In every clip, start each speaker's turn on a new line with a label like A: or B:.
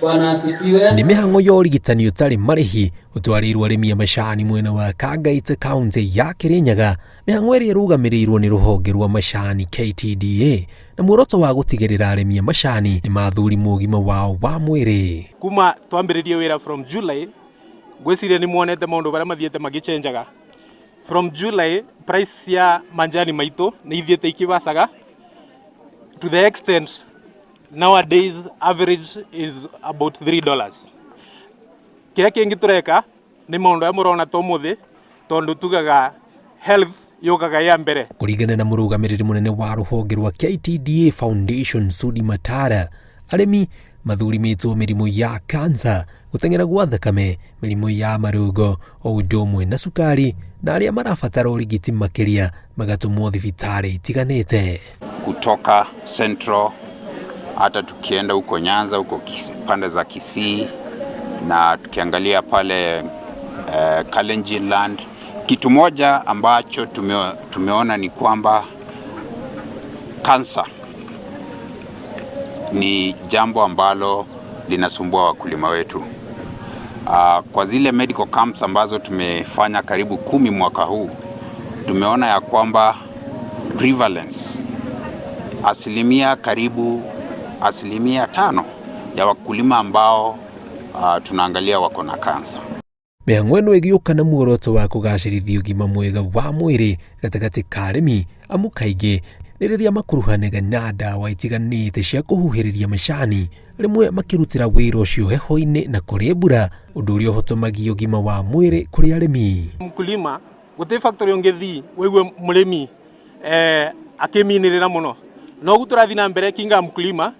A: Bwana asifiwe.
B: Nĩ mĩhang'o ya ũrigitani ũtarĩ marĩhi ũtwarĩirwo arĩmi a macani mwena wa Kangaita kaunti ya Kirinyaga, mĩhang'o ĩrĩa ĩrũgamĩrĩirwo nĩ rũhonge rwa macani KTDA na muoroto wa gũtigĩrĩra arĩmi a macani nĩ mathurimwo ũgima wao wa mwĩrĩ.
C: Kuma twambĩrĩrie wĩra from July, ngwĩciria nĩ muonete maũndũ marĩa mathiĩte magĩcenjaga. From July price cia manjani maitũ nĩ ithiĩte ikibacaga to the extent nowadays average is about $3. Kĩrĩa kĩngĩ tũreka nĩ maũndũ aya mũrona ta ũmũthĩ, tondũ tugaga health yũkaga ya mbere.
B: Kũringana na mũrũgamĩrĩri mũnene wa rũhonge rwa KTDA Foundation Sudi Matara, arĩmi mathurimĩtwo mĩrimũ ya kansa, gũteng'era gwa thakame, mĩrimũ ya marũngo o ũndũ ũmwe na cukari, na arĩa marabatara ũrigiti makĩria magatũmwo thibitarĩ itiganĩte.
D: Kutoka Central hata tukienda huko Nyanza huko pande za Kisii na tukiangalia pale Kalenjin land, kitu moja ambacho tumeona ni kwamba kansa ni jambo ambalo linasumbua wakulima wetu. Kwa zile medical camps ambazo tumefanya karibu 10 mwaka huu, tumeona ya kwamba prevalence asilimia karibu 5% ya wakulima ambao tunaangalia wako na kansa.
B: Mĩhang'o ĩno ĩgĩũka na muoroto wa kũgacĩrithia ũgima mwega wa mwĩrĩ gatagatĩ ka arĩmi, amu kaingĩ nĩ rĩrĩa makuruhanaga na ndawa itiganĩte cia kũhuhĩrĩria macani, rĩmwe makĩrutĩra wĩra ũcio heho-inĩ na kũrĩ mbura, ũndũ ũrĩa ũhotomagia ũgima wa mwĩrĩ kũrĩ arĩmi.
C: Mkulima gũtirĩ factory ũngĩthiĩ wĩigue mũrĩmi akĩminĩrĩra mũno, no ũguo tũrathiĩ na mbere kinga mkulima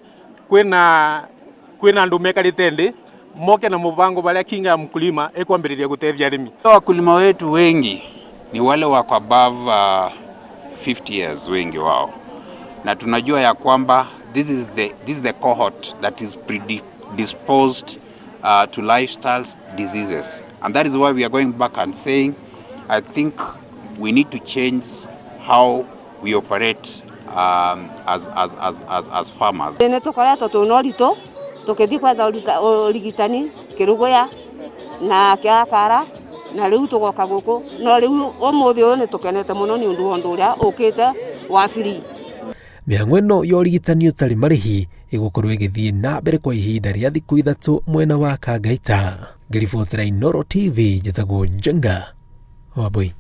C: kwĩna andũ mekarĩte ndĩ moke na mũbango barĩa kinga ya mkulima ĩkwambĩrĩria gũteithia arĩmi.
D: Wakulima wetu wengi ni wale wako above 50 years wengi wao, na tunajua ya kwamba this is the cohort that is predisposed to lifestyle diseases, and that is why we are going back and saying I think we need to change how we operate as farmers.
E: Nĩ tũkoretwo twĩna ũritũ tũkĩthiĩ gwetha ũrigitani Kĩrũgũya na Kĩakara, na rĩu tũgoka gũkũ, no rĩu ũmũthĩ ũyũ nĩ tũkenete mũno nĩ ũndũ wa ũndũ ũrĩa ũkĩte wa free.
B: Mĩhang'o ĩno ya ũrigitani ũtarĩ marĩhi ĩgũkorwo ĩgĩthiĩ na mbere kwa ihinda rĩa thikũ 3 mwena wa Kangaita. Ngĩribotera Inooro TV, njĩtagwo Njenga Wambui.